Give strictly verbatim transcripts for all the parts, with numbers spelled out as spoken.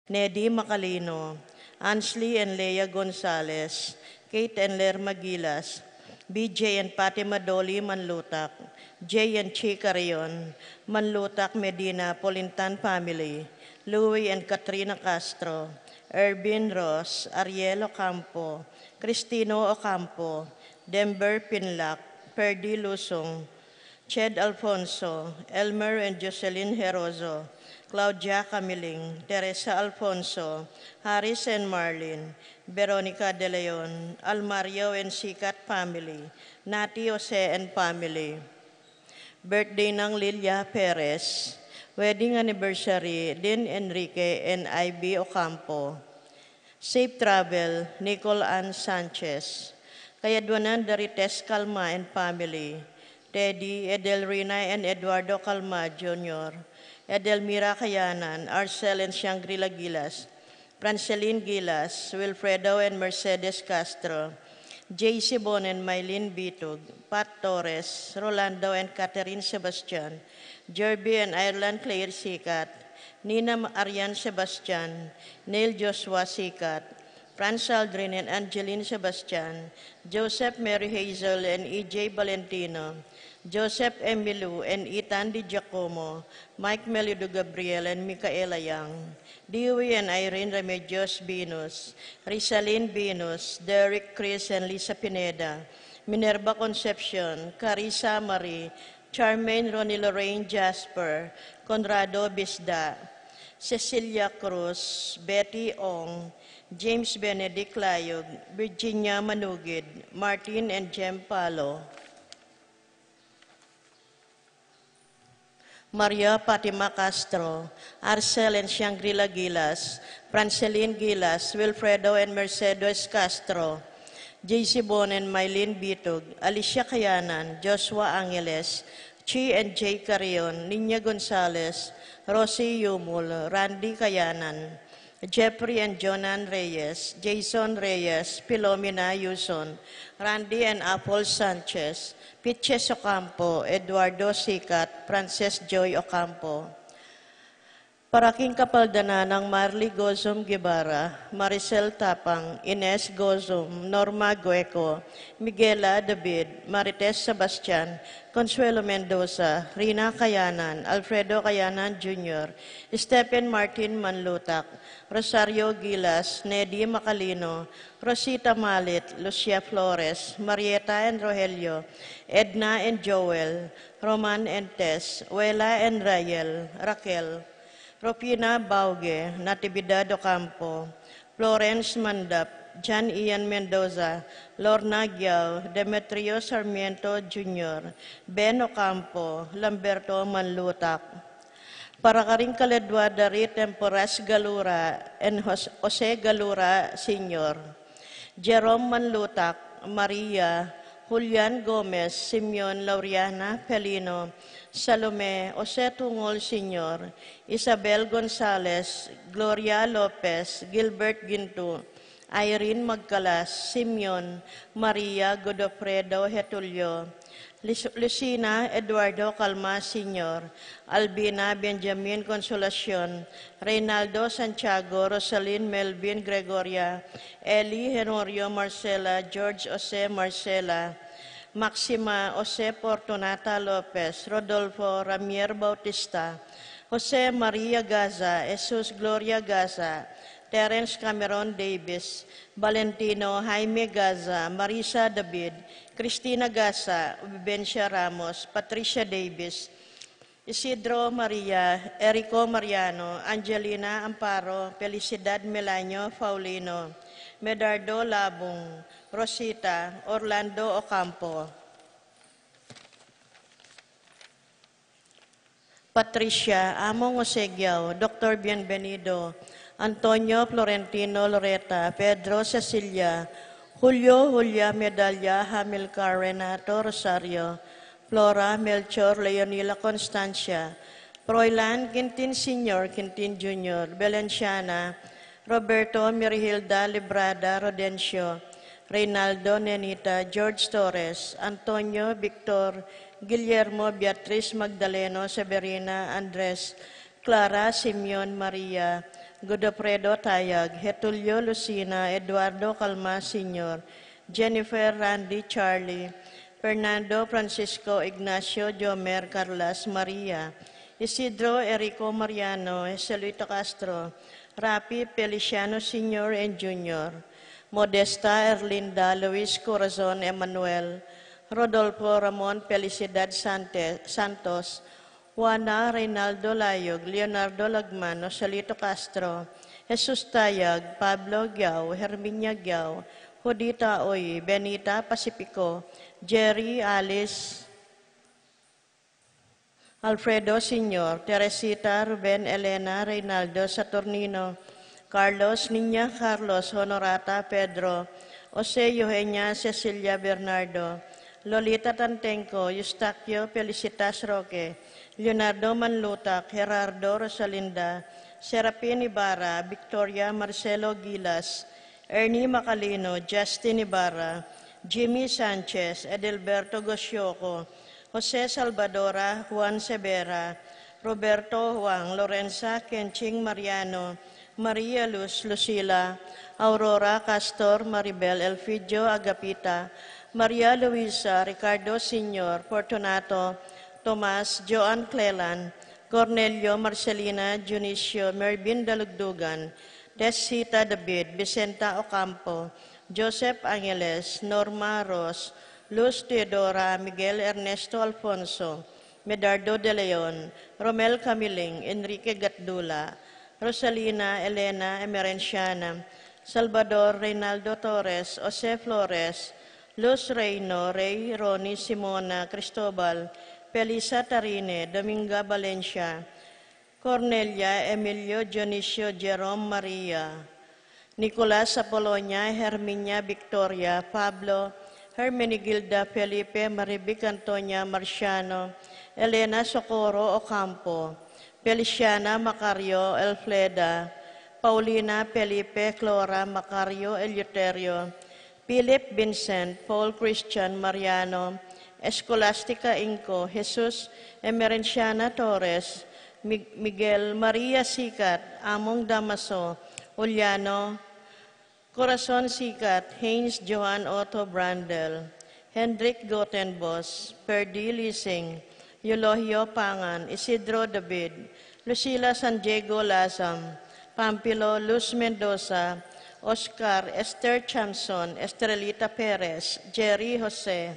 Nedi Macalino, Ansley and Lea Gonzalez, Kate and Lerma Gilas, B J and Fatima Dolly Manlutak, Jay and Chi Carrion, Manlutak Medina Polintan family, Louie and Katrina Castro, Ervin Ross, Ariel Ocampo, Cristino Ocampo, Denver Pinlac, Ferdy Lusong, Ched Alfonso, Elmer and Jocelyn Herozo, Claudia Camiling, Teresa Alfonso, Harris and Marlin, Veronica De Leon, Almario and Sikat family, Nati Jose and family. Birthday nang Lilia Perez. Wedding anniversary, Dean Enrique and Ivy Ocampo. Safe travel, Nicole Ann Sanchez. Kayadwanan da Rites Calma and family. Teddy, Edelrina and Eduardo Calma Junior, Edelmira Kayanan, Arcel and Shangri-La Gilas, Francelin Gilas, Wilfredo and Mercedes Castro, J C Bon and Mylene Bitug, Pat Torres, Rolando and Catherine Sebastian, Jerby and Ireland Claire Sikat, Nina Arian Sebastian, Neil Joshua Sikat, Franz Aldrin and Angeline Sebastian, Joseph Mary Hazel and E J Valentino, Joseph Emilu and Ethan Di Giacomo, Mike Melido Gabriel and Micaela Yang, Dewey and Irene Remedios Venus, Rizalin Venus, Derek Chris and Lisa Pineda, Minerva Concepcion, Carissa Marie, Charmaine Ronnie Lorraine Jasper, Conrado Bisda, Cecilia Cruz, Betty Ong, James Benedict Layog, Virginia Manugid, Martin and Jem Palo, Maria Fatima Castro, Arcel and Shangri-La Gilas, Francelin Gilas, Wilfredo and Mercedes Castro, J C Bon and Mylene Bitug, Alicia Kayanan, Joshua Angeles, Chi and Jay Carrion, Niña Gonzalez, Rosie Yumul, Randy Kayanan, Jeffrey and Jonan Reyes, Jason Reyes, Filomena Yuson, Randy and Apple Sanchez, Pitches Ocampo, Eduardo Sikat, Frances Joy Ocampo. Para king kapaldanan nang Marley Gozum Guevara, Maricel Tapang, Ines Gozum, Norma Gueco, Miguela David, Marites Sebastian, Consuelo Mendoza, Rina Kayanan, Alfredo Kayanan Junior, Stephen Martin Manlutak, Rosario Gilas, Nedi Macalino, Rosita Malit, Lucia Flores, Marieta and Rogelio, Edna and Joel, Roman and Tess, Wela and Rael, Raquel, Rufina Bauge, Natividad Ocampo, Florence Mandap, John Ian Mendoza, Lorna Giao, Demetrio Sarmiento Junior, Ben Ocampo, Lamberto Manlutak. Para karing kaladwa da ri Temporas Galura and Jos-, Jose Galura Senior, Jerome Manlutak, Maria, Julian Gomez, Simeon, Lauriana Felino, Salome, Jose Tungol Senior, Isabel Gonzalez, Gloria Lopez, Gilbert Gintu, Irene Magcalas, Simeon, Maria, Godofredo Getulio, Lis-, Lucina Eduardo Calma Senior, Albina Benjamin Consolacion, Reynaldo Santiago, Rosalyn Melvin Gregoria, Eli Henorio Marcela, George Jose Marcela, Maxima Jose Fortunata Lopez, Rodolfo Ramier Bautista, Jose Maria Gaza, Jesus Gloria Gaza, Terence Cameron Davis, Valentino Jaime Gaza, Marisa David, Cristina Gaza, Vivencia Ramos, Patricia Davis, Isidro Maria, Erico Mariano, Angelina Amparo, Felicidad Melanio Paulino, Medardo Labung, Rosita, Orlando Ocampo, Patricia, Among Osegiao, Doctor Bienvenido, Antonio Florentino Loreta, Pedro Cecilia, Julio Julia Medalla, Hamilcar Renato Rosario, Flora Melchor Leonila Constancia, Froilan Quintin Senior, Quintin Junior, Valenciana, Roberto Mirhilda Librada Rodencio, Reynaldo Nenita George Torres, Antonio Victor, Guillermo Beatriz Magdaleno Severina Andres, Clara Simeon Maria, Godofredo Tayag, Getulio Lucina, Eduardo Calma Senior, Jennifer Randy Charlie, Fernando Francisco Ignacio Jomer Carlas Maria, Isidro Erico Mariano, Jesuelito Castro, Rapi Feliciano Senior and Junior, Modesta Erlinda Luis Corazon Emanuel, Rodolfo Ramon Felicidad Sante-, Santos, Juana Reynaldo Layog, Leonardo Lagman, Joselito Castro, Jesus Tayag, Pablo Giao, Herminia Giao, Judita Oy, Benita Pacifico, Jerry Alice, Alfredo Senior, Teresita, Ruben, Elena, Reynaldo, Saturnino, Carlos, Niña, Carlos, Honorata, Pedro, Jose, Eugenia, Cecilia, Bernardo, Lolita Tantenco, Eustaquio, Felicitas Roque, Leonardo Manlutak, Gerardo, Rosalinda, Serapin Ibarra, Victoria, Marcelo Gilas, Ernie Macalino, Justin Ibarra, Jimmy Sanchez, Edelberto Gosioco, Jose Salvadora, Juan Severa, Roberto Juan, Lorenza Kenching Mariano, Maria Luz Lucila, Aurora Castor, Maribel Elfidio Agapita, Maria Luisa, Ricardo Senior, Fortunato, Tomas, Joan Clelan, Cornelio, Marcelina, Dionisio, Mervin Dalugdugan, Tessita David, Vicenta Ocampo, Joseph Angeles, Norma Ros, Luz Teodora, Miguel Ernesto Alfonso, Medardo de Leon, Romel Camiling, Enrique Gatdula, Rosalina Elena Emerenciana, Salvador Reynaldo Torres, Jose Flores, Luz Reino, Rey Ronnie Simona Cristobal, Felisa Tarine, Dominga Valencia, Cornelia, Emilio, Dionisio, Jerome, Maria, Nicolas, Apolonia, Herminia, Victoria, Pablo, Hermenegilda, Felipe, Marivic, Antonia, Marciano, Elena, Socorro, Ocampo, Feliciana, Macario, Elfleda, Paulina, Felipe, Clora, Macario, Eleuterio, Philip, Vincent, Paul, Christian, Mariano, Escolastica, Inco, Jesus, Emerenciana, Torres, Mi-, Miguel, Maria, Sikat, Among, Damaso, Juliano, Corazon, Sikat, Haynes, Johan, Otto, Brandel, Hendrik, Gotenbos, Perdi, Lising, Eulogio, Pangan, Isidro, David, Lucila, San Diego, Lasam, Pampilo, Luz, Mendoza, Oscar, Esther, Chamson, Estrelita, Perez, Jerry, Jose,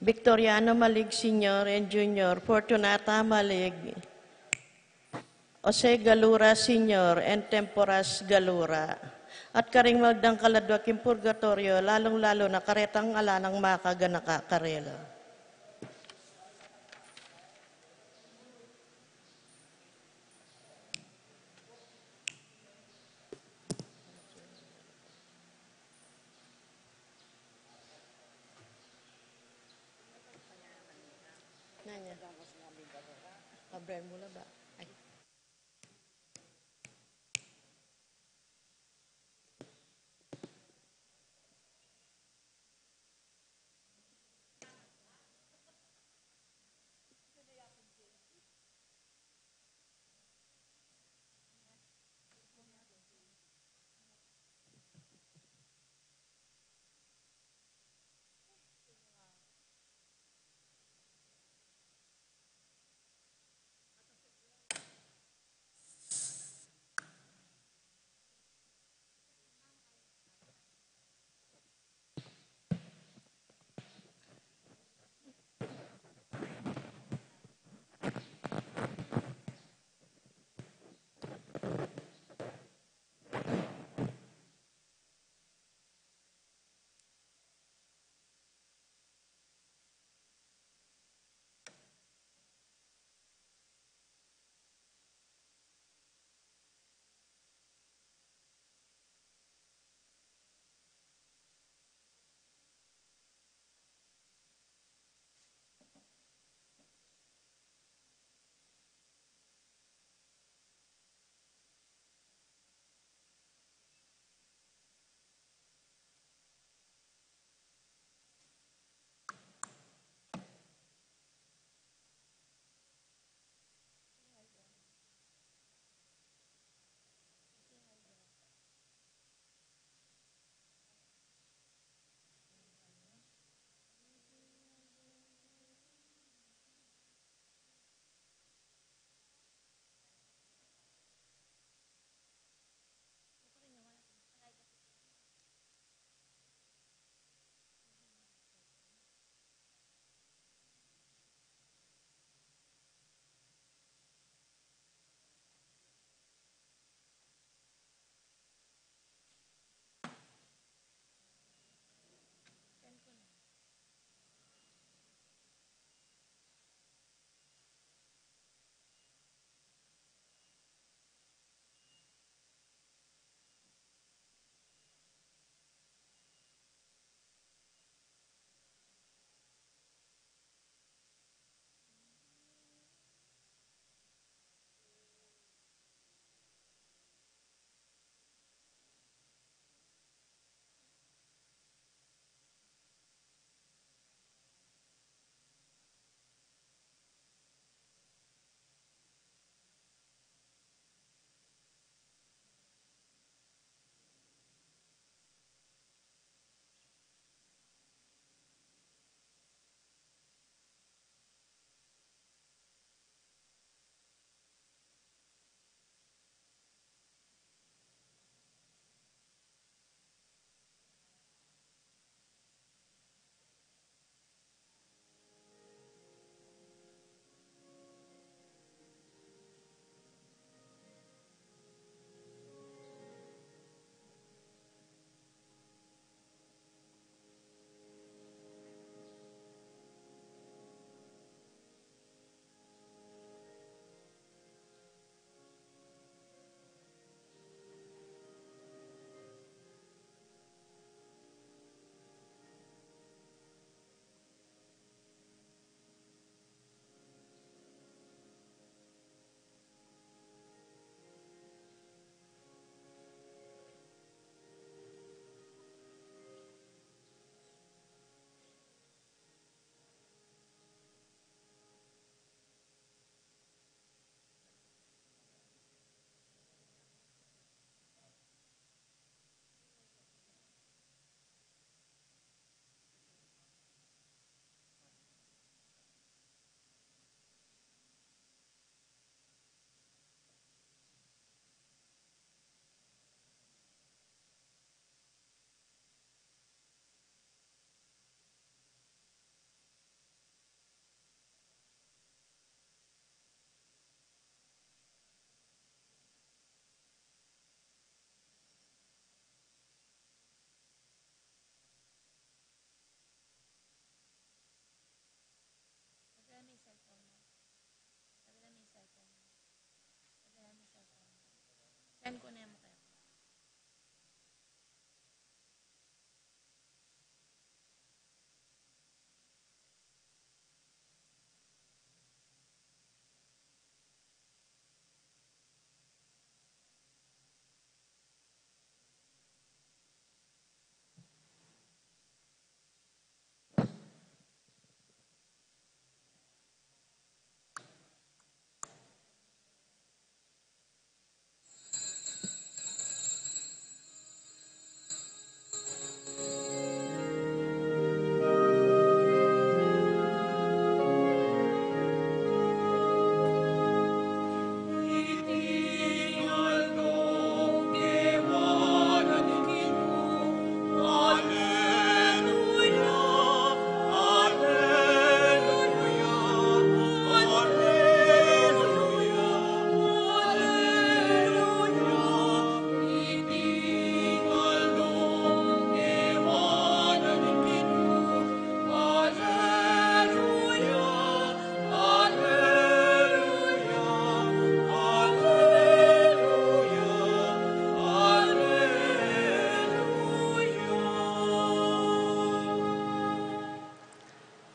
Victoriano Malig Senior and Junior, Fortunata Malig, Jose Galura Senior and Temporas Galura, at karing magdang kaladwa king purgatoryo, lalung-lalu na karetang ala nang makaganaka karela. Nanya. Abraham mula ba? Ay.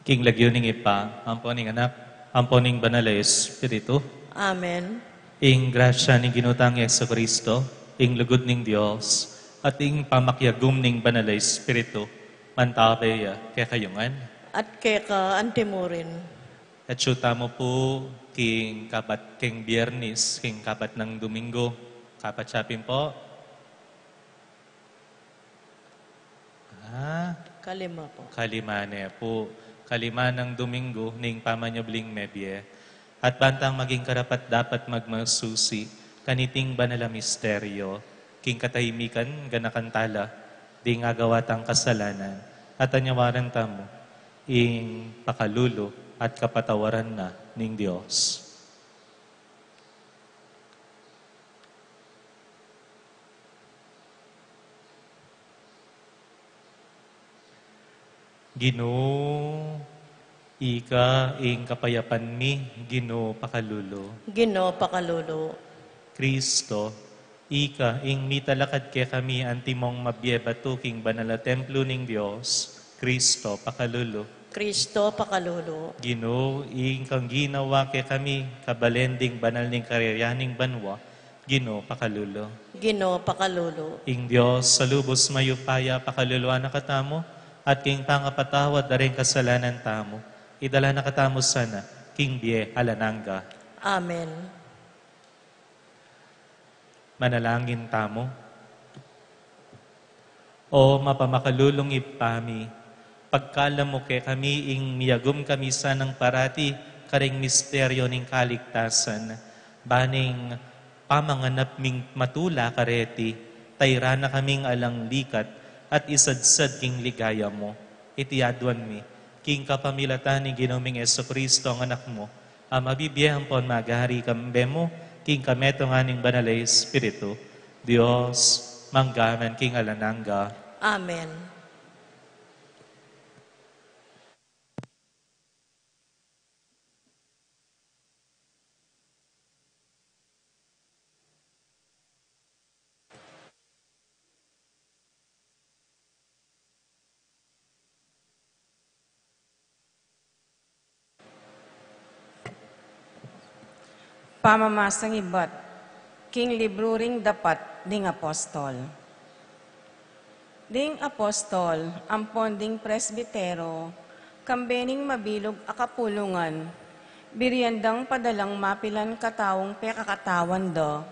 Ing lagyu ning Ibpa, ampo ning Anak, ampo ning Banal a Espiritu. Amen. Ing grasya ning Ginu tang Jesucristo, ing lugud ning Dios, at ing pamakiagum ning Banal a Espiritu, mantabe ya kekayu ngan. At keka antimurin. At syuta mu pu king kabat king Biyernes, king kabat nang Domingo, kapat siya pin pu. Ah? Kalima pu. Kalima ne pu. Kalima nang Domingo ning pamanyubling mebie. At bantang maging karapat-dapat magmasusi kaniting banal a misteryo, king katahimikan ganakan tala ding agawa tang kasalanan, at anyawaran tamu ing pakalulu at kapatawaran na ning Dios. Ginu, ika ing kapayapan mi, Ginu pakalulu. Ginu pakalulu. Kristo, ika ing mitalakad kekami antimong mabie batu king banal a templo ning Dios, Kristo pakalulu. Kristo pakalulu. Ginu, ing kang ginawa kekami kabalen ding banal ning karerya ning banua, Ginu pakalulu. Ginu pakalulu. Ing Dios a lubus mayupaya pakaluluan na katamu, at king pangapatawad da ring kasalanan tamu, idala na katamu sana king bie alang angga. Amen. Manalangin tamu. O mapamakalulung Ibpa mi, pagkalub mu kekami ing miagum kami sanang parati karing misteryo ning kaligtasan, ban ing pamanganap ming matula kareti, tairan na kaming alang likat at isadsad king ligaya mu. Iti aduan mi king kapamilatan ning Ginu ming Jesucristo, a Anak mu, a mabibie ampon magari kambe mu king kametungan ning Banal a Espiritu, Dios, mangga man king alang angga. Amen. Pamamasang ibat king libru ring dapat ding apostol. Ding apostol ampon ding presbitero, kambe ning mabilug a kapulungan, birian dang padalang mapilan kataung pekakatawan da,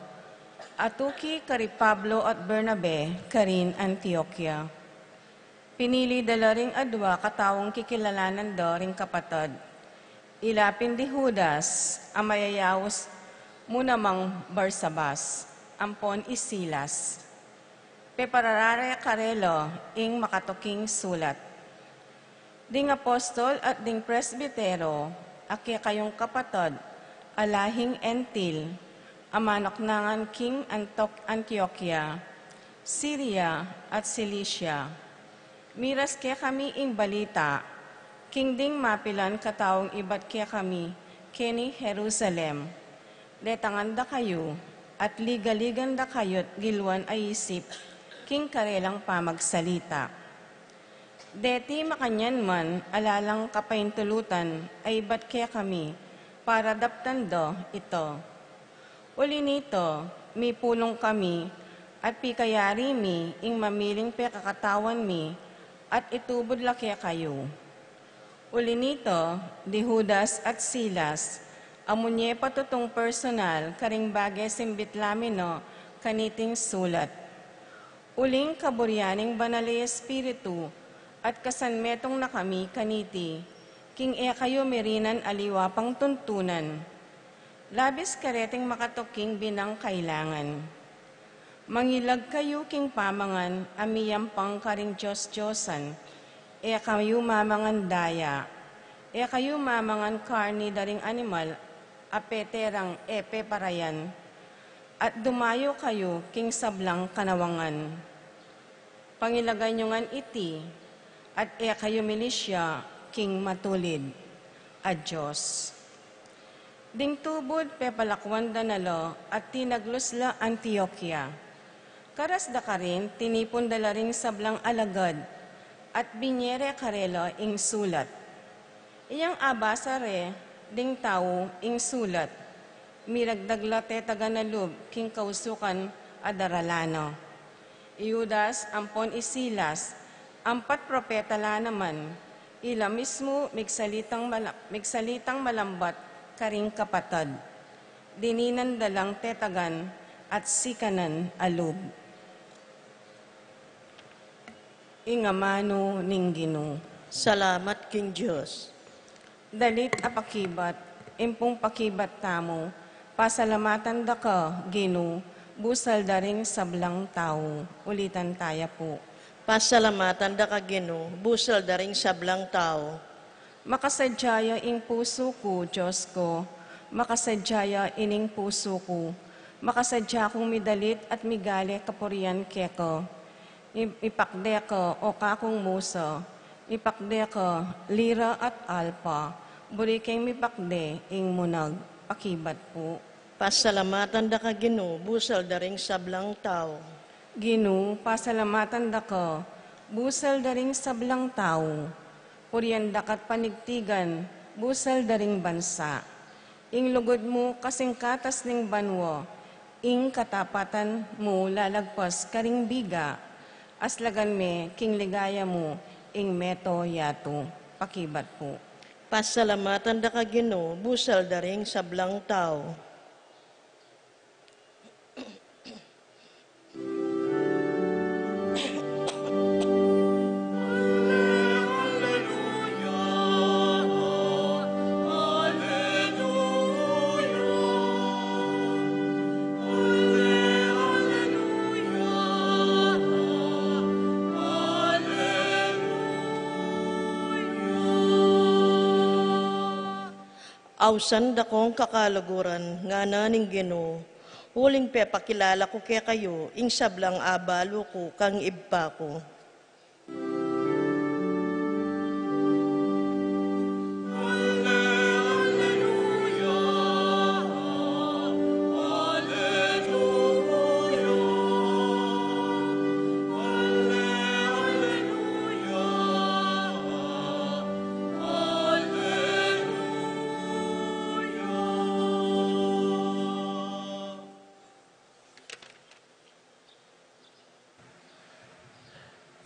atuki kari Pablo at Bernabe karin Antioquia. Pinili da la ring adua kataung kikilalanan da ring kapatad. Ila pin di Judas, a mayayaus mu namang Barsabas, ampon i Silas. Peparara re karela ing makatuking sulat. Ding apostol at ding presbitero, a kekayung kapatad a lahing Entil, a manaknangan king Antok-, Antioquia, Siria, at Cilicia. Miras kekami ing balita king ding mapilan kataung ibat kekami keni Jerusalem. Detangan da kayu, at ligaligan da kayut giluan a isip king karelang pamagsalita. Deti makanyan man ala lang kapaintulutan a ibat kekami para daptan da ita. Uli nita, mipulung kami, at pikayari mi ing mamiling pekakatawan mi, at itubud la kekayu. Uli nita, di Judas at Silas, a munye patutung personal karing bage simbit la mi na kaniting sulat. Uling kaburian ning Banal a Espiritu, at kasanmetung na kami kaniti, king e kayu mirinan aliwa pang tuntunan. Labis kareting makatuking binang kailangan. Mangilag kayu king pamangan a miyampang karing dios-diosan, e kayu mamangan daya, e kayu mamangan karni da ring animal a peterang e peparayan, at dumayu kayu king sablang kanawangan. Pangilagan yu ngan iti, at e kayu milisya king matulid a Dios. Ding tubud pepalakuan da na la at tinaglus la Antioquia. Karas da karin tinipun da la ring sablang alagad, at binye re karela ing sulat. Iyang abasa re ding tau ing sulat, miragdag la tetagan a lub king kausukan a daralan na. I Judas ampon i Silas, ampat propeta la naman, ila mismu migsalitang mala-, migsalitang malambat karing kapatad. Dininan da lang tetagan at sikanan a lub. Ing amanu ning Ginu. Salamat king Dios. Dalit a pakibat, impung pakibat tamu, pasalamatan da ka, Ginu, busal da ring sablang tau. Ulitan taya pu. Pasalamatan da ka, Ginu, busal da ring sablang tau. Makasadya ya ing pusu ku, Dios ku, makasadya ya ining pusu ku, makasadya kung midalit at migali kapurian keka. I-, ipakde ka, o kakung musa, ipakde ka, lira at alpa, buri keng mipakde ing munag. Pakibat pu. Pasalamatan da ka, Ginu, busal da ring sablang tau. Ginu, pasalamatan da ka, busal da ring sablang tau. Purian da ka't panigtigan, busal da ring bansa. Ing lugud mu kasing katas ning banua, ing katapatan mu lalagpas karing biga. Aslagan me king ligaya mu ing meto yatu. Pakibat pu. Pasalamatan da ka, Ginu, busal da ring sablang tau. Ausan da kong kakaluguran, ngana ning Ginu, uling pepakilala ku kekayu ing sablang abalu ku kang Ibpa ku.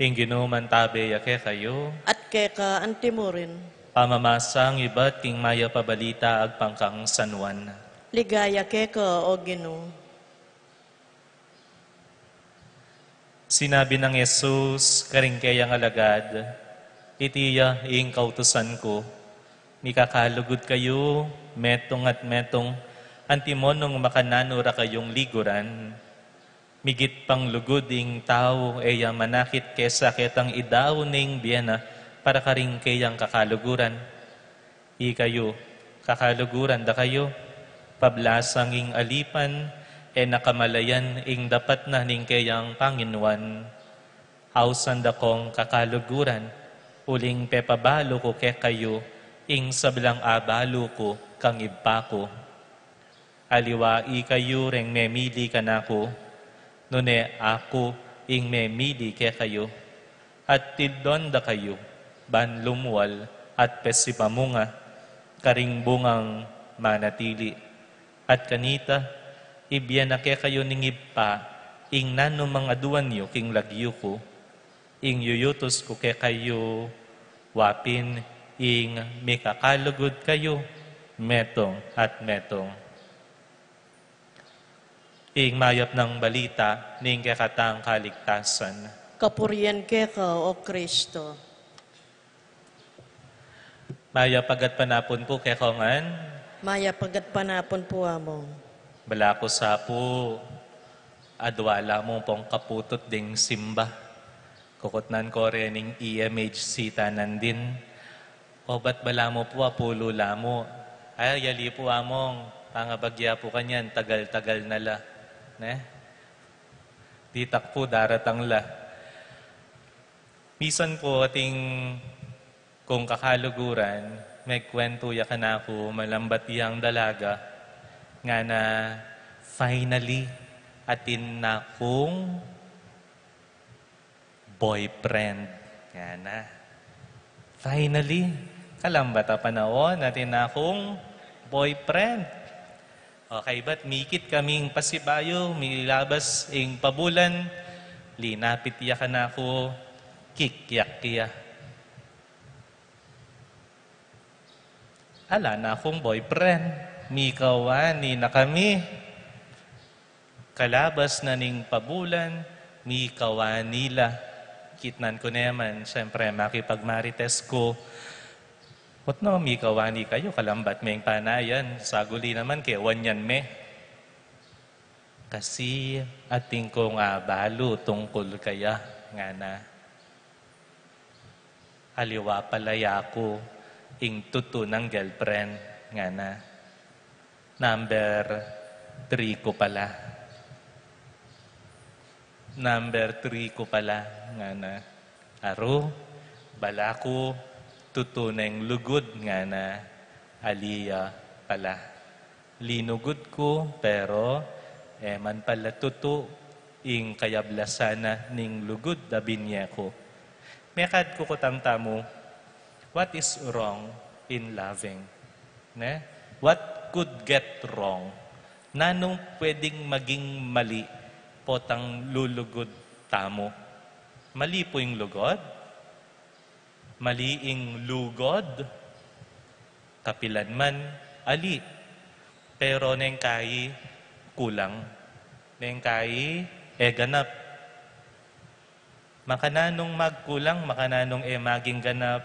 Ing Ginu mantabe ya kekayu. At keka antimurin. Pamamasang ibat king mayap a balita agpang kang San Juan. Ligaya keka, o Ginu. Sinabi nang Jesus karing keyang alagad, "Iti ya ing kautusan ku, mikakalugud kayu metung at metung, antimo nung makananu ra kayung liguran. Migit pang lugud ing tau e ya manakit kesa ketang idau ning bie na para karing keyang kakaluguran. Ikayu, kakaluguran da kayu, pablasang ing alipan, e na kamalayan ing dapat na ning keyang panginuan. Ausan da kong kakaluguran, uling pepabalu ku kekayu ing sablang abalu ku kang Ibpa ku. Aliwa ikayu reng memili kanaku, nune aku ing memili kekayu, at tildon da kayu ban lumual at pesipamunga, karing bungang manatili. At kanita, ibie na kekayu ning Ibpa ing nanumang aduan yu king lagyu ku. Ing yuyutus ku kekayu, wa pin ing mikakalugud kayu metung at metung." Ing mayap nang balita ning kekatang kaligtasan. Kapurian keka, o Kristo. Mayap a gatpanapun pu kekongan. Mayap a gatpanapun pu, Among. Balaku sa pu, adwa la mu pung kaputut ding simba. Kukutnan ko re ning E M H C tanan din. Obat balamu pu apulu la mu. Ay, yali pu, Among, pangabagya pu kanyan, tagal-tagal na la. Ne? Ditak pu daratang la. Misan pu atin kung kakaluguran, megkwentu ya kanaku malambat yang dalaga, ngana, "Finally, atin na kung boyfriend." Ngana. "Finally, Kalambat a panaun, atin na kung boyfriend. Okay, bat mikit kaming pasibayu, milabas ing pabulan, linapit ya kanaku, kikyak ya. Ala na kung boyfriend, mikawani na kami. Kalabas na ning pabulan, mikawani la. Kitnan ku naman, siyempre, makipagmarites ku. Ba't no, mikawani kayu, kalambat meng panayan, saguli naman, kewan yan me. Kasi atin kung abalu tungkul kaya, ngana. Aliwa pala ya ku ing tutu nang girlfriend, ngana. Number three ku pala. Number three ku pala, ngana. Aru, bala ku, tutu neng lugud, ngana. Ali ya pala. Linugud ku, pero e man pala tutu ing kayablasan na ning lugud a binye ku. Mekad ku kutang tamu, what is wrong in loving? Ne? What could get wrong? Nanung pwedeng maging mali potang lulugud tamu? Mali pu ing lugud? Mali ing lugud? Kapilan man, ali. Pero neng kayi kulang. Neng kayi e ganap. Makananung magkulang, makananung e maging ganap,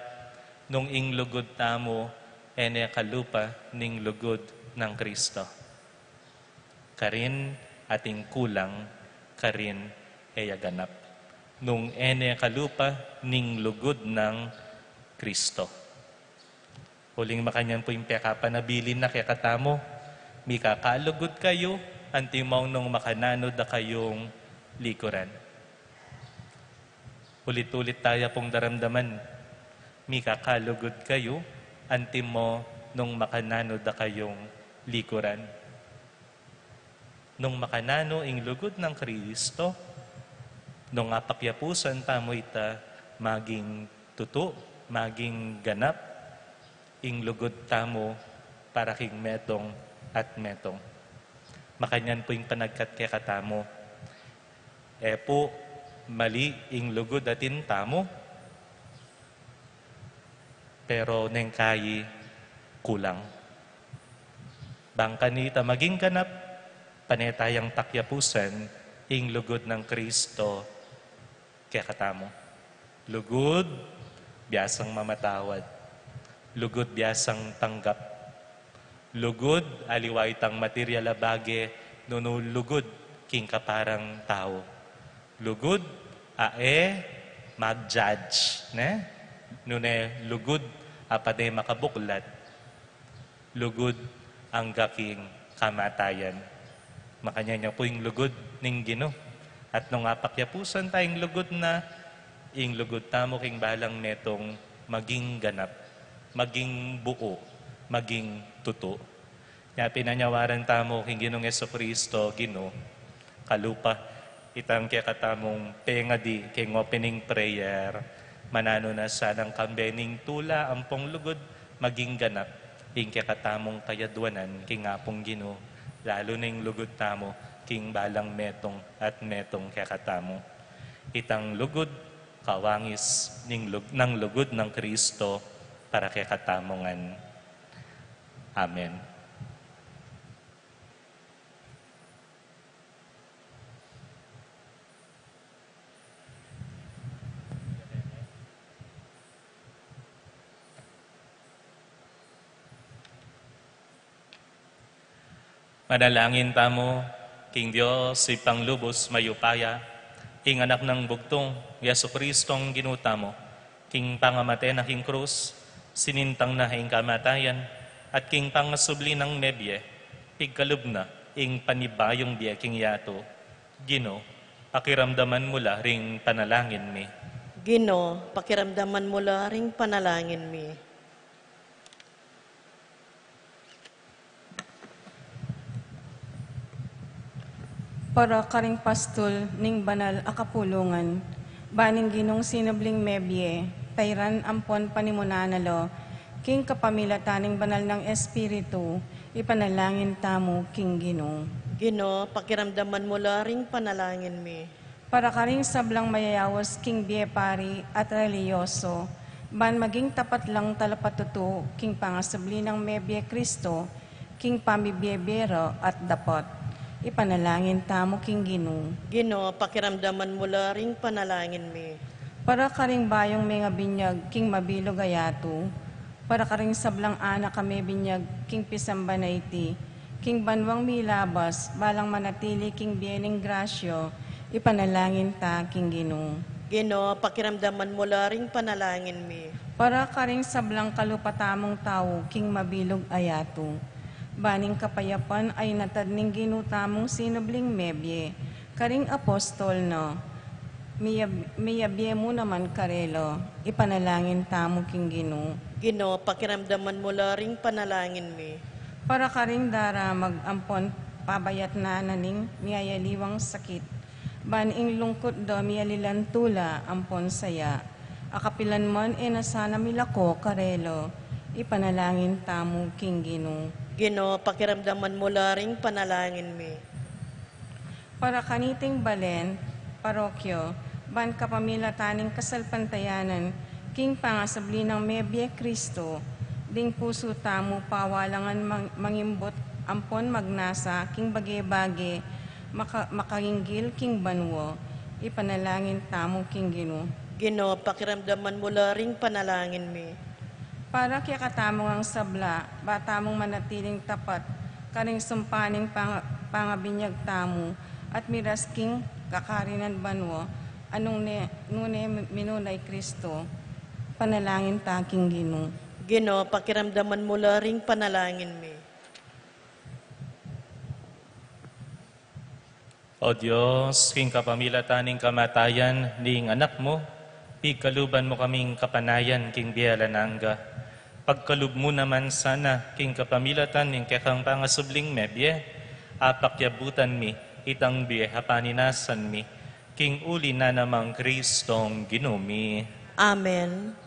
nung ing lugud tamu e ne kalupa ning lugud nang Kristo. Karin atin kulang, karin e ya ganap. Nung e ne kalupa ning lugud nang Kristo. Uling makanyan pu ing pekapanabilin na kekatamu, mikakalugud kayu, antimong nung makananu da kayung likuran. Ulit-ulit taya pung daramdaman, mikakalugud kayu, antimo nung makananu da kayung likuran. Nung makananu ing lugud nang Kristo, nung apakyapusan tamu ita maging tutu, maging ganap, ing lugud tamu para king metung at metung. Makanyan pu ing panagkat kekatamu. E pu mali ing lugud atin tamu, pero neng kayi kulang. Bang kanita maging ganap, pane tayang pakyapusan ing lugud nang Kristo kekatamu. Lugud, biasang mamatawad. Lugud, biasang tanggap. Lugud, aliwa itang material a bage, nunu lugud king kaparang tau. Lugud, a e mag-judge, ne? Nune lugud, a pane makabuklat. Lugud angga king kamatayan. Makanyan ya pu ing lugud ning Ginu. At nung apakyapusan ta ing lugud na, ing lugud tamu king balang metung maging ganap, maging buu, maging tutu. Nya pinanyawaran tamu king Ginung Jesucristo, Ginu, kalupa itang kekatamung pengadi king opening prayer, mananu na sanang kambe ning tula ampong lugud maging ganap ing kekatamung kayadwanan king Apung Ginu, lalu na ing lugud tamu king balang metung at metung kekatamu. Itang lugud, kawangis ning lug-, nang lugud nang Kristo para kekatamu ngan. Amen. Manalangin tamu, king Dios, Ibpang lubus mayupaya, ing Anak nang bugtung, Jesucristong Ginu tamu, king pangamate na king krus, sinintang na ing kamatayan, at king pangasubli nang mebie, pigkalub na ing panibayung bie king yatu. Ginu, pakiramdaman mu la ring panalangin mi. Ginu, pakiramdaman mu la ring panalangin mi. Para karing pastul ning banal a kapulungan, ban ing Ginung sinubling mebie, tairan ampon panimunaan na lo, King kapamilatan ning banal nang Espiritu, ipanalangin tamu king Ginu. Ginu, pakiramdaman mu la ring panalangin mi. Para karing sablang mayayaus king bie pari at relihiyoso, ban maging tapat lang talapatutu king pangasubli nang mebie Kristo, king pamibie-bie ra at dapat. Ipanalangin tamu king Ginu. Ginu, pakiramdaman mu la ring panalangin mi. Para karing bayung mengabinyag king mabilug a yatu, para karing sablang anak a mebinyag king pisamban a iti, king banwang milabas, balang manatili king bie ning grasya, ipanalangin ta king Ginu. Ginu, pakiramdaman mu la ring panalangin mi. Para karing sablang kalupa tamung tau king mabilug a yatu, ban ing kapayapan a inatad ning Ginu tamung sinubling mebie karing apostol na, miyab-, miyabie mu naman karela, ipanalangin tamu king Ginu. Ginu, pakiramdaman mu la ring panalangin mi. Para karing daramag ampon pabayatnan na ning miyayaliwang sakit, ban ing lungkut da miyalilan tula ampon saya, a kapilan man e na sana milako karela, ipanalangin tamu king Ginu. Ginu, pakiramdaman mu la ring panalangin mi. Para kaniting balen, parokya, ban kapamilatan ning kasalpantayanan king pangasubli nang mebie Kristo, ding pusu tamu pawalangan mang-, mangimbut ampon magnasa king bage-bage, maka-, makainggil king banua, ipanalangin tamu king Ginu. Ginu, pakiramdaman mu la ring panalangin mi. Para kekatamu ngang sabla, ba tamung manatiling tapat karing sumpa ning pang-, pangabinyag tamu, at miras king kakarinan banua, a nune, nune minuna i Kristo, panalangin ta king Ginu. Ginu, pakiramdaman mu la ring panalangin mi. O Dios, king kapamilatan ning kamatayan ning Anak mu, pigkaluban mu kaming kapanayan king bie alang angga. Pagkalub mu naman sana king kapamilatan ning kekang pangasubling mebie, apakyabutan mi itang bie a paninasan mi, king uli na namang Kristong Ginu mi. Amen.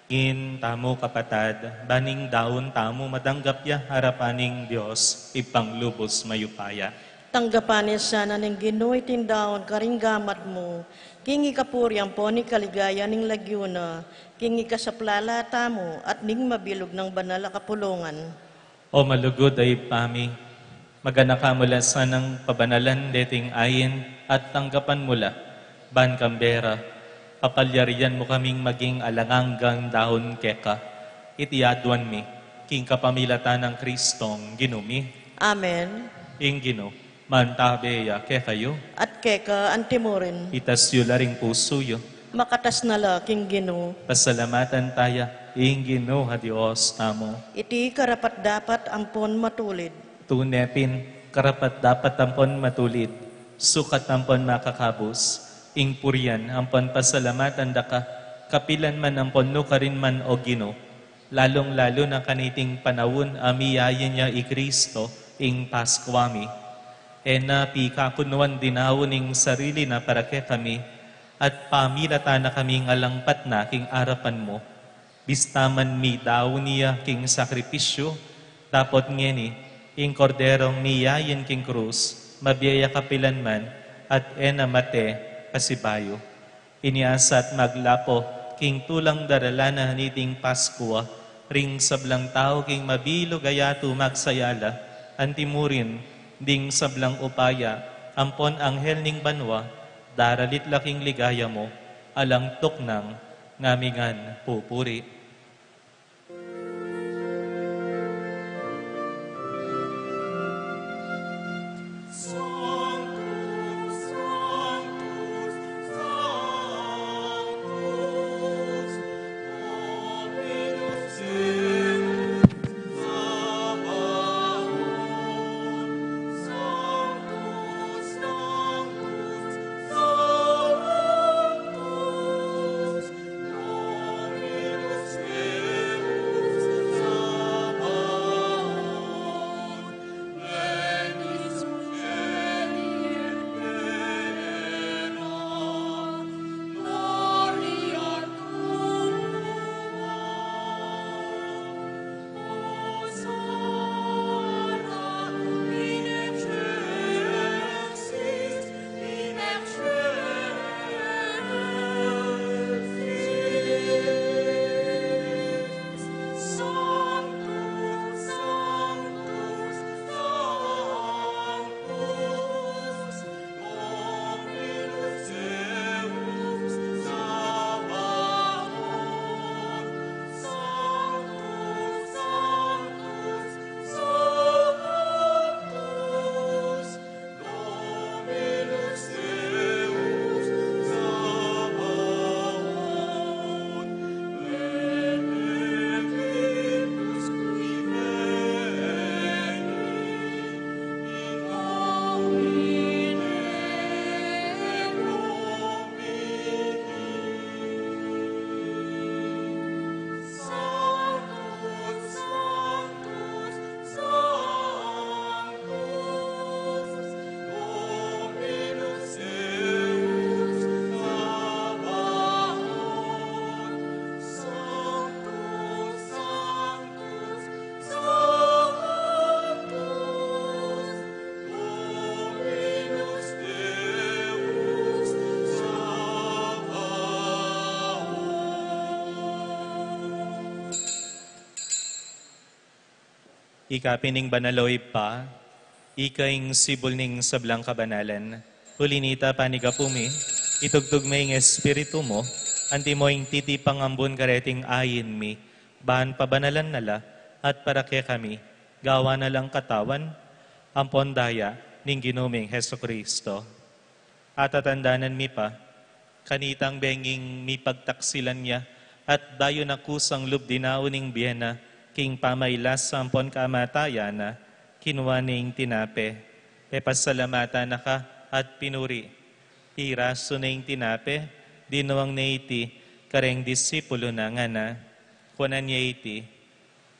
Ngeni tamu, kapatad, ban ing daun tamu matanggap ya arapan ning Dios, Ibpang lubus mayupaya. Tanggapan na sana ning Ginu iting daun karing gamat mu, king ikapuri ampon ikaligayan ning lagyu na, king ikasaplala tamu at ning mabilug nang banal a kapulungan. O malugud a Ibpa mi, maganaka mu la sanang pabanalan deting ain at tanggapan mu la, ban kambe ra, papalyarian mu kaming maging alang anggang daun keka. Iti aduan mi, king kapamilatan nang Kristong Ginu mi. Amen. Ing Ginu mantabe ya kekayu. At keka antimurin. Itas yu la ring pusu yu. Makatas na la king Ginu. Pasalamatan taya ing Ginu a Dios tamu. Iti karapat-dapat ampon matulid. Tune pin, karapat-dapat ampon matulid, sukat ampon makakabus, Ing purian ampon pasalamatan da ka, kapilan man ampon nukarin man, O Ginu, lalung-lalu na kaniting panaun a miyayu ya i Kristo ing Paskua mi. E na pikakunuan dinaun ing sarili na para kekami, at pamilatan na kaming alang patna king arapan mu. Bista man midaun ya king sakripisyu, dapot ngeni, ing Korderong miyayu king krus, mabie ya kapilan man, at e na mate pasibayu. Inyasat maglapo king tulang daralanan niting Paskua, ring sablang tau king mabilug a yatu magsayala, anti murin ding sablang upaya, ampon anghel ning banua, daralit la king ligaya mu, alang tuknang ngamingan pupuri. Ika pin ing banal, o Ibpa, ika ing sibul ning sablang kabanalan. Uli nita, panigapu mi, itugtug me ing Espiritu mu, antimo ing titipang ambun kareting ain mi, ban pabanalan na la, at para kekami, gawan na lang katawan ampon daya ning Ginu ming Jesucristo. Atatandanan mi pa, kanitang benging mipagtaksilan ya, at bayu na kusang lub dinaun ing bie na, king pamailas ampon kamatayan na, kinua ne ing tinape, pepasalamatan na ka at pinuri. Pirasu ne ing tinape, dinuang ne iti kareng disipulu na, ngana: Kuanan ye iti,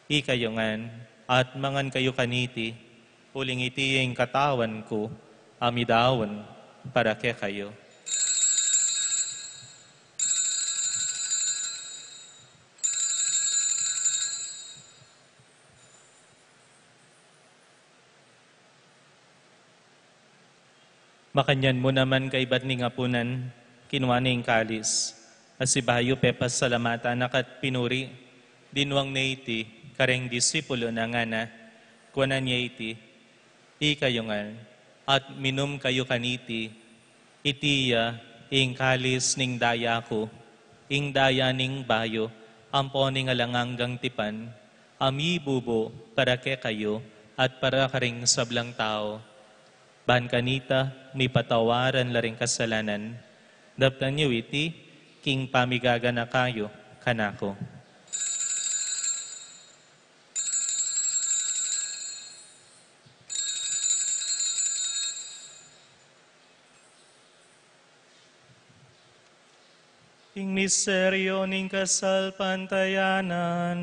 ikayu ngan, at mangan kayu kaniti, uling iti ing katawan ku, a midaun para kekayu. Makanyan mu naman kaibat ning apunan, kinua ne ing kalis, a sibayu pepasalamatan na ka at pinuri, dinuang ne iti kareng disipulu na, ngana: Kuanan ye iti, ikayu ngan, at minum kayu kaniti, iti ya ing kalis ning daya ku, ing daya ning bayu ampon ning alang anggang tipan, a mibubu para kekayu at para karing sablang tau, ban kanita mipatawaran la ring kasalanan. Daptan yu iti king pamigaganaka yu kanaku. Ing misteryo ning kasalpantayanan.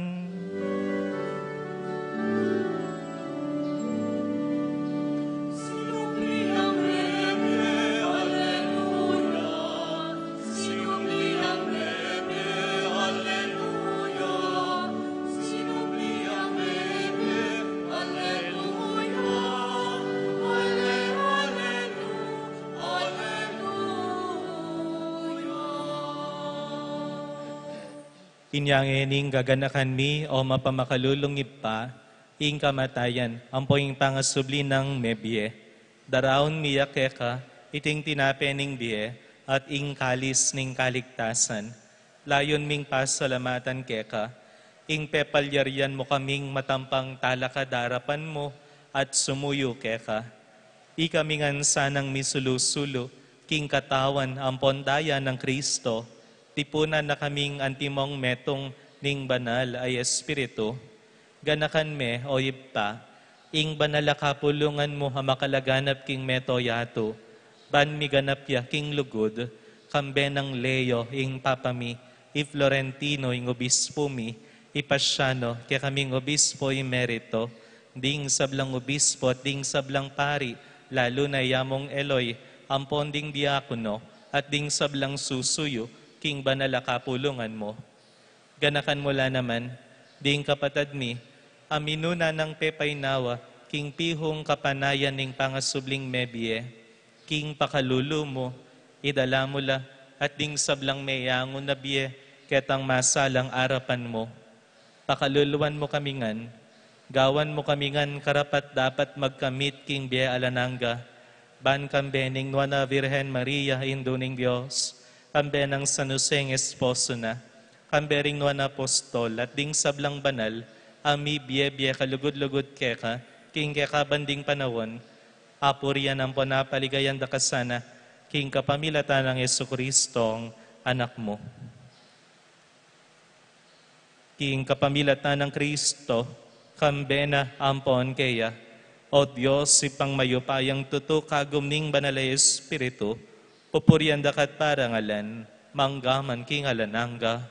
Inya ngeni gaganakan mi, o mapamakalulung Ibpa, ing kamatayan ampo ing pangasubli nang mebie. Daraun mi ya keka iting tinape ning bie at ing kalis ning kaligtasan. Layun ming pasalamatan keka ing pepalyarian mu kaming matampang talakad arapan mu at sumuyu keka. Ikami ngan sanang misulu-sulu king katawan ampon daya nang Kristo, tipunan na kaming antimong metung ning Banal a Espiritu. Ganakan me, o Ibpa, ing banal a kapulungan mu a makalaganap king mabilug a yatu, ban miganap ya king lugud, kambe nang Leo ing Papa mi, i Florentino ing obispu mi, i Pasiano, kekaming obispo emerito, ding sablang obispo at ding sablang pari, lalu na i Among Eloy, ampon ding diakono, at ding sablang susuyu king banal a kapulungan mu. Ganakan mu la naman ding kapatad mi a minuna nang pepaynawa king pihung kapanayan ning pangasubling mebie. King pakalulu mu, idala mu la at ding sablang meyangu na bie ketang masalang arapan mu. Pakaluluan mu kami ngan, gawan mu kami ngan karapat-dapat magkamit king bie alang angga, ban kambe ning Nuan a Virgen Maria, Indu ning Dios, kambe nang San Jose ing esposo na, kambe ring nuan a apostol, at ding sablang banal a mibie-bie kalugud-lugud keka king kekabang ding panaun, apurian ampon apaligayan da ka sana, king kapamilatan nang Jesucristong Anak mu. King kapamilatan nang Kristo, kambe na ampon keya, o Dios, Ibpang mayupayang tutu, kagum ning Banal a Espiritu, pupurian da ka at parangalan, mangga man king alang angga.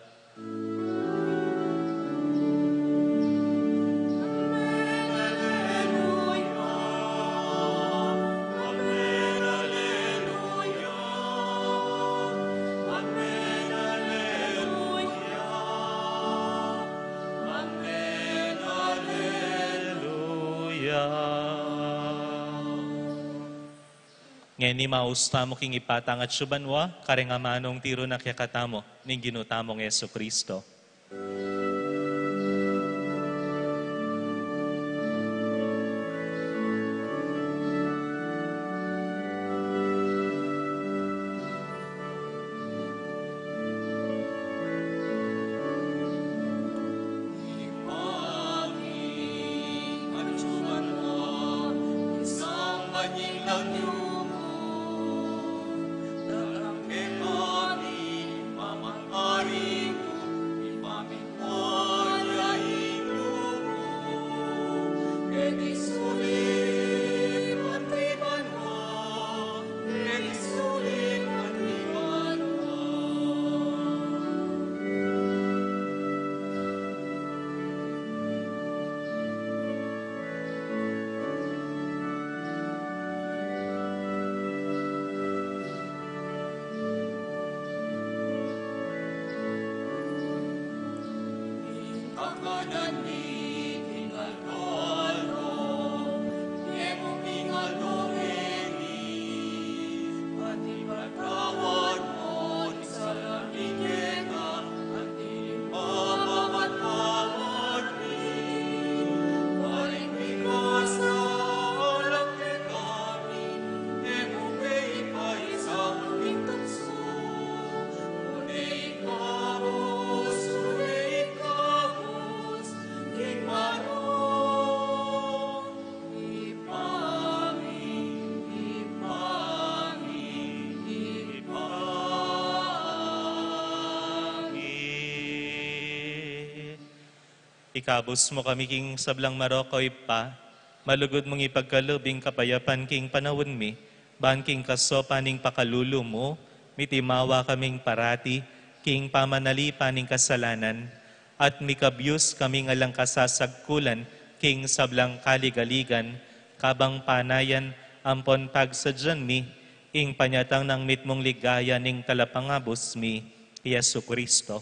Ngeni maus tamu king ipatang at subanwa, kareng amanung tiru na kekatamu ning Ginu tamung Jesucristo. Ikabus mu kami king sablang marok, o Ibpa, malugud mung ipagkalub ing kapayapan king panaun mi, ban king kasaupan ning pakalulu mu, mitimawa kaming parati king pamanalipan ning kasalanan, at mikabyus kaming alang kasasagkulan king sablang kaligaligan, kabang panayan ampon pagsadyan mi ing panyatang nang mitmung ligaya ning Talapangabus mi, i Jesucristo.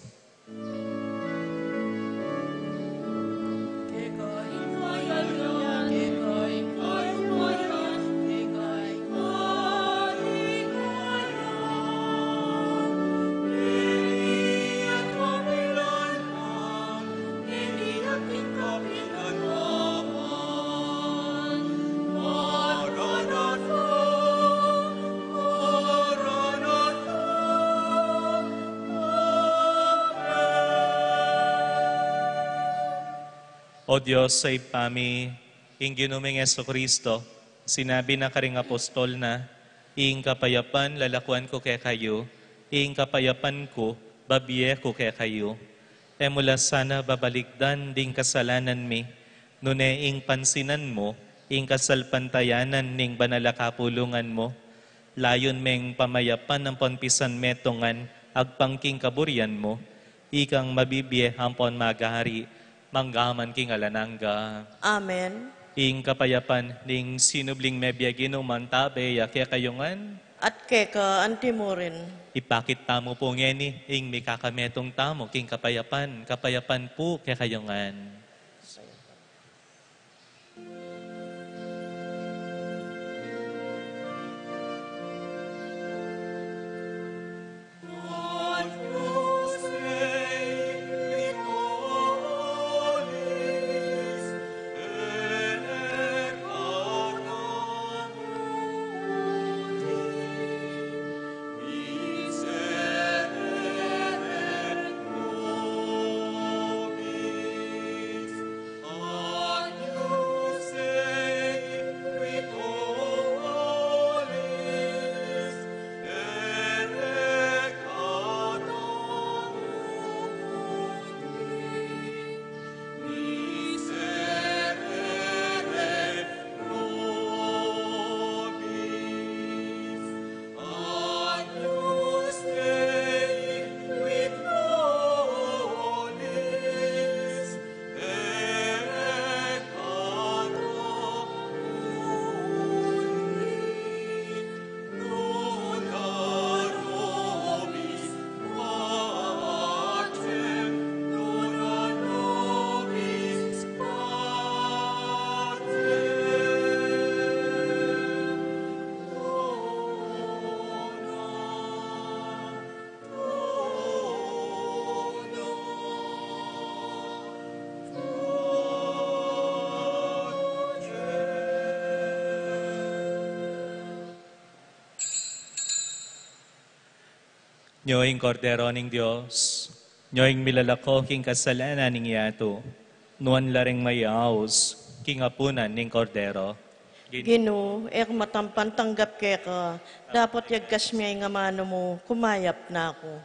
O Dios a Ibpa mi, ing Ginu ming Jesucristo, sinabi na karing apostol na, "Ing kapayapan lalakuan ku kekayu, ing kapayapan ku babie ku kekayu." E mu la sana babalikdan ding kasalanan mi, nune ing pansinan mu ing kasalpantayanan ning banal a kapulungan mu. Layun meng pamayapan ampon pisanmetungan agpang king kaburian mu, ikang mabibie ampon magari mangga man king alang angga. Amen. Ing kapayapan ning sinubling mebie Ginu mantabe ya kekayu ngan. At keka antimurin. Ipakit tamu pu ngeni ing mikakametung tamu king kapayapan, kapayapan pu kekayu ngan. Nyo ing Kordero ning Dios, nyo ing milalako king kasalanan ning yatu. Nuan la ring mayaus king apunan ning Kordero. Gin- Ginu, e ku matampan tanggap keka, dapot yagkas me ing amanu mu, kumayap na ku.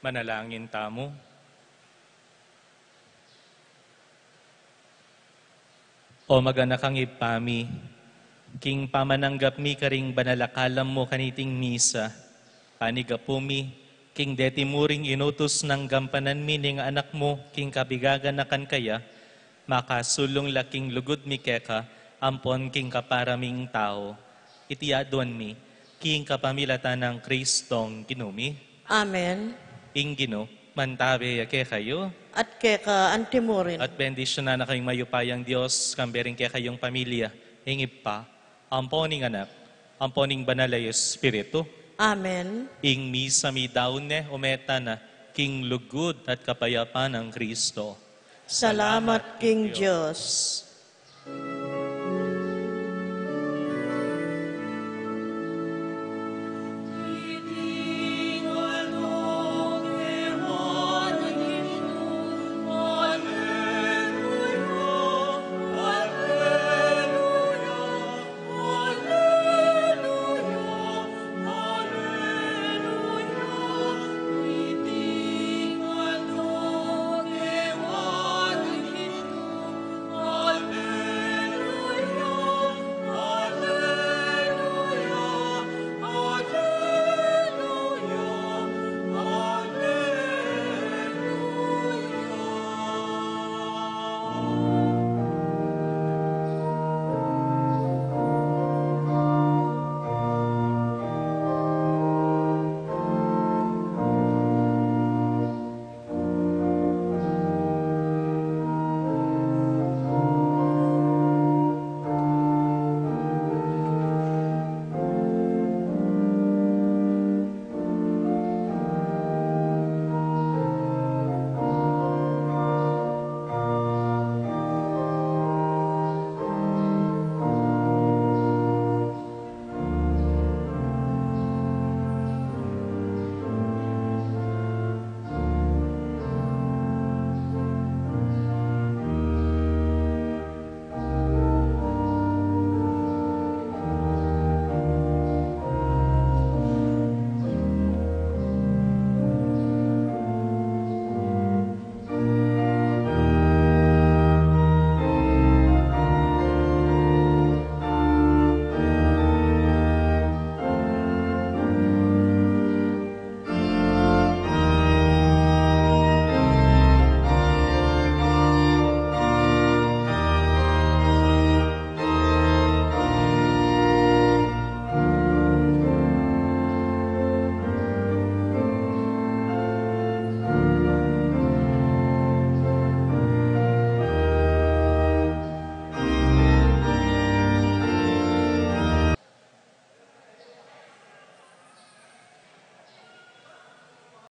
Panalangin tamu. O maganakang Ibpa mi, king pamananggap mi karing banal a kalam mu kaniting misa, panigapu mi, king deti muring inutus nang gampanan mi ning Anak mu king kabigaganakan kaya, makasulung la king lugud mi keka, ampon king kapara ming tau. Iti aduan mi, king kapamilatan nang Kristong Ginu mi. Amen. Ing Ginu, mantabe ya kekayu. At keka antimurin. At bendisyunan na kayong mayupayang Diyos, kambe rin kekayung pamilya, ing Ibpa, ampo ning Anak, ampo ning Banal a Espiritu. Amen. Ing misa mi daun ne, umeta na, king lugud at kapayapan nang Kristo. Salamat king Diyos.